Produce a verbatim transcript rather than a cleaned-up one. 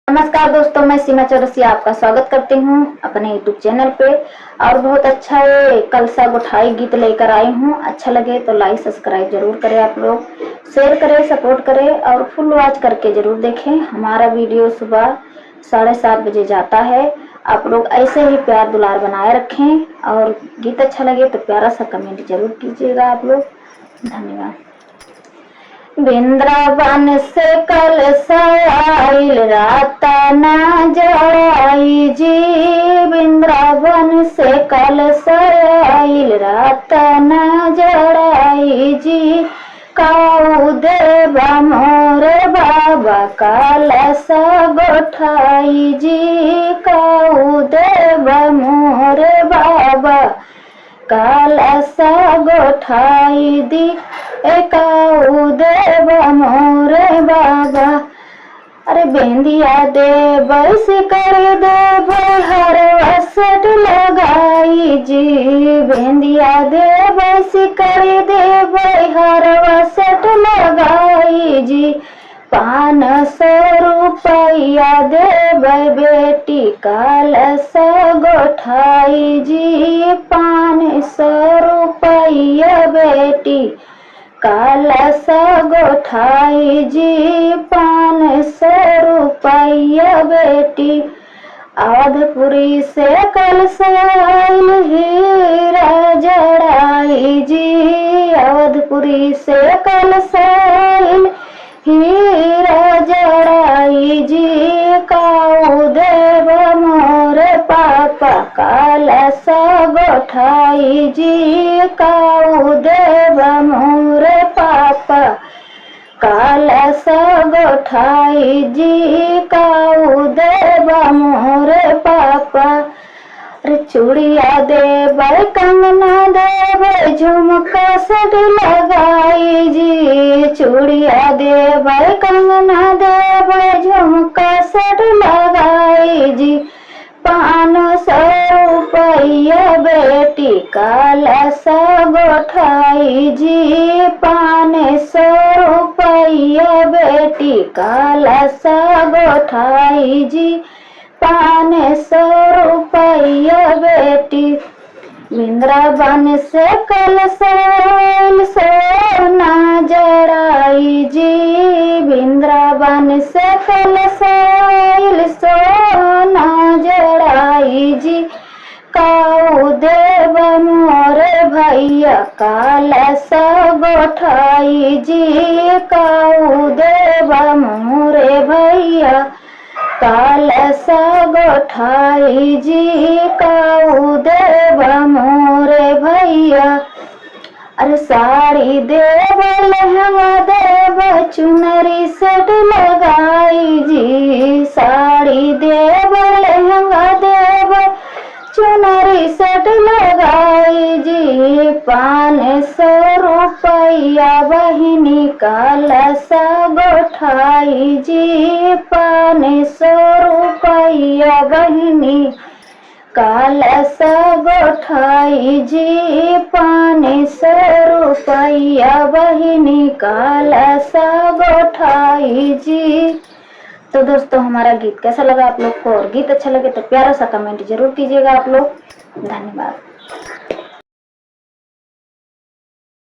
नमस्कार दोस्तों, मैं सीमा चौरसिया आपका स्वागत करती हूँ अपने YouTube चैनल पे। और बहुत अच्छा ये कलसा गोठाई गीत लेकर आई हूँ। अच्छा लगे तो like subscribe जरूर करें आप लोग, share करें, support करें और full watch करके जरूर देखें। हमारा वीडियो सुबह साढ़े सात बजे जाता है। आप लोग ऐसे ही प्यार दुलार बनाए रखें और गीत अच्छा लगे तो प्यारा सा comment जरूर कीजिएगा आप लोग। धन्यवाद। बिंद्रावन से कलसा आइल राता ना जड़ाई जी, बिंद्रावन से कलसा आइल राता ना जड़ाई जी। काऊ देबा मोरे बाबा कलसा गोठाई जी, काऊ देबा मोरे बाबा कलसा गोठाई दी, ए काऊ देबा मोरे बाबा। अरे बेंदिया देबै, सिकड़ी देबै, हरवा set लगाई जी। बेंदिया देबै, सिकड़ी देबै, हरवा set लगाई जी। पाँच सौ रुपया देबै बेटी, कलसा गोठाई जी। पाँच सौ रुपया बेटी, कलसा गोठाई जी। पाँच सौ रुपया बेटी। अवधपुरी से कलसा आइल हीरा जड़ाई जी, अवधपुरी से कलसा आइल हीरा जड़ाई जी। काऊ देबा मोरे पापा कलसा गोठाई जी, काऊ देबा मोरे पापा कलसा गोठाई जी। काऊ देबा मोरे पापा। अरे चूड़िया देबै, कंगना देबै, झुमका set लगाई जी। चूड़िया देबै, कंगना देबै, झुमका set लगाई जी। पाँच सौ रुपया बेटी, कलसा गोठाई जी। पाँच सौ रुपया बेटी, कलसा गोठाई जी। पाँच सौ रुपया बेटी। बिंद्रावन से कलसा आइल सोना जड़ाई जी, बिंद्रावन से कलसा आइल सोना जड़ाई जी। काऊ देबा मोरे भैया कलसा गोठाई जी, काऊ देबा मोरे भैया कलसा गोठाई जी। काऊ देबा मोरे भैया। अरे साड़ी देबै, लहंगा देबै, चुनरी set लगाई जी। साड़ी देबै, लहंगा देबै, चुनरी set लगाई जी। पाँच सौ रुपया बहिनी कलसा गोठाई जी। पाँच सौ रुपया बहिनी कलसा गोठाई जी। पाँच सौ रुपया बहिनी कलसा गोठाई जी। तो दोस्तों, हमारा गीत कैसा लगा आप लोग को, और गीत अच्छा लगे तो प्यारा सा comment जरूर कीजिएगा आप लोग। धन्यवाद।